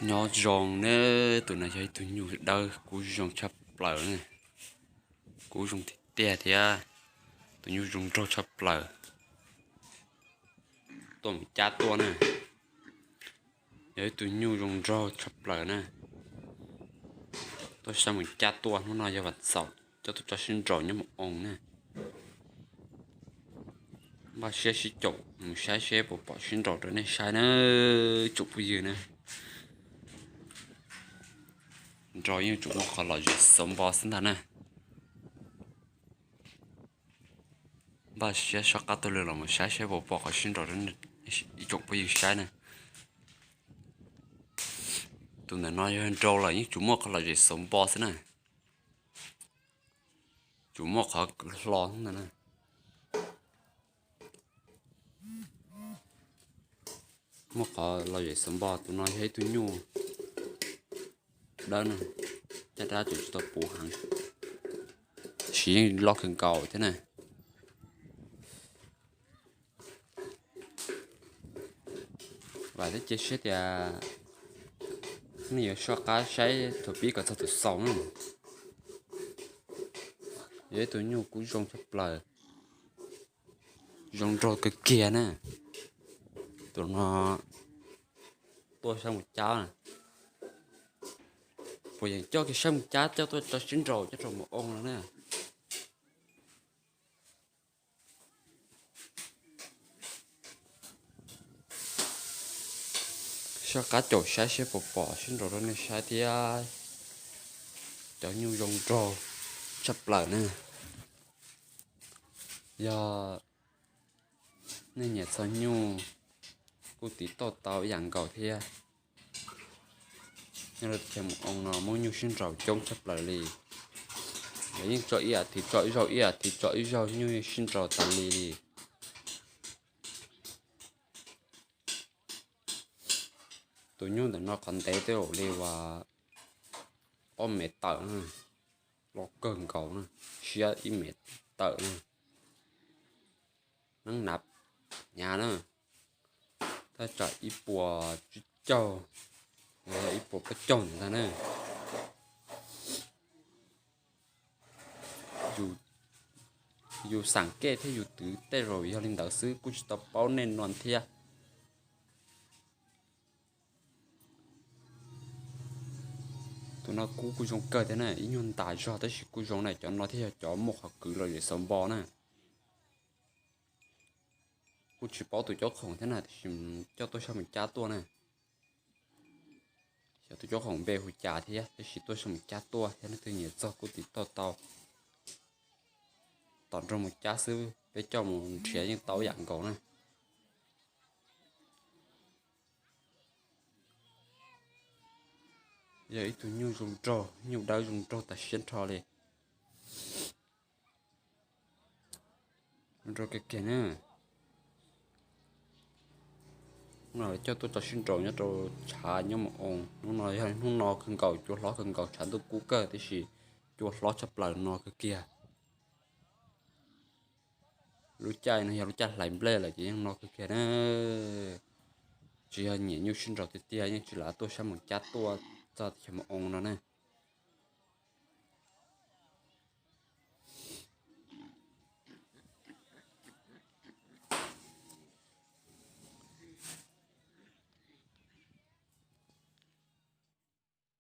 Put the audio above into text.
Nyob zoo na, tus no yog ib tug nyuj dawb kub zoo tshaj plaws na, kub zoo tiag tiag thiab tus nyuj zoo nraug tshaj plaws. Tuaj mus cab tuaj na, yog ib tug nyuj zoo nraug tshaj plaws na. Tuaj saib mus cab tuaj, hnub no yog vas xaum coj tuaj tso sib nraus nyob mus oo na. Npaj siab sib caum mus saib seb puas pom sib nraus rau nej saib na, tsoom phooj ywg na. Nraus yeej tsuas muaj qhov lom zem xauv npo xwb ntag na. Npaj siab soj qab tuaj lw los mus saib seb puas pom qhov sib nraus rau ib tsoom phooj ywg saib na. Tus ntawm no yog nraus lawm yeej tsuas muaj qhov lom zem xauv npo xwb na, tsuas muaj qhov hlo ntag na. Muaj qhov lom zem xauv npo. Tus no yog ib tug nyuj dawb na, caj dab tseem tsis tau puv heev, tab sis yeej loj kawg nkaus thiab na. Vam thiab cia siab tias nej yuav soj qab saib thaum pib kom txog thaum xaus na. Yog ib tug nyuj kub zoo tshaj plaws, zoo nraug kawg kiag na. Tus no tuaj saib mus cab na, puas yeem coj kiag saib mus cab coj tuaj tso sib nraus coj rau mus oo no na. Soj qab caum saib seb puas pom sib nraus rau nej saib thiab. Cov nyuj zoo nraug tshaj plaws na. Yog nej nyiam txog nyuj kuj tiv tauj tau ib yam nkaus thiab. Nyob rau teb chaws Mus Oo no muaj nyuj sib nraus coob tshaj plaws li. Lawv yeej tso ib as thiv tso ib zaug, ib as thiv tso ib zaug, nyuj yeej sib nraus tas li li. Tus nyuj ntawm no qhov ntev tej zaum li uas ob mev tawm na, loj kawg nkaus na, siab ib mev tawm na. Neeb nav hnyav na, thaj tsam ib puas tsib caug, ib puas plaub caug ntawd ntag na. Yus xam kej thiab yus twv tej zaum yog li ntawd xwb, kuj tsis tau paub nej no thiab. Tus no kub kuj zoo kawg thiab na, ib nyuag ntas zog tab sis kuj zoo na, cov no thiaj yog cov muaj qhov kwv los zem xauv npo na. Kuj tsis paub tus cob khoom thiab na, tiam sis coj tuaj saib mus cab tuaj na. Xyov tus cob khoom npe hu cas thiab, tab sis tuaj saib mus cab tuaj thiab, leej twg nyiam txog kuj tiv tauj tau. Tom nrog mus cab xwb, peb coj mus nrhiav yeej tau yam nkaus na. Yog ib tug nyuj zoo nraug, nyuj dawb zoo nraug tas siab nrho li. Zoo nraug kiag kiag na. Hnub no coj tuaj tso sib nraus nyob rau tshav nyob Mus Oo. Hnub no yog hnub no kawg nkaus, cua hlob kawg nkaus, tshav ntuj kub kawg, tiam sis cua hlob tshaj plaws no kawg kiag. Lub caij no yog lub caij hlais nplej lawm ces yeej no kawg kiag na. Tsis yog nyiam nyuj sib nraus tiag tiag yeej tsis lam tuaj saib mus cab tuaj txog teb chaws Mus Oo no na.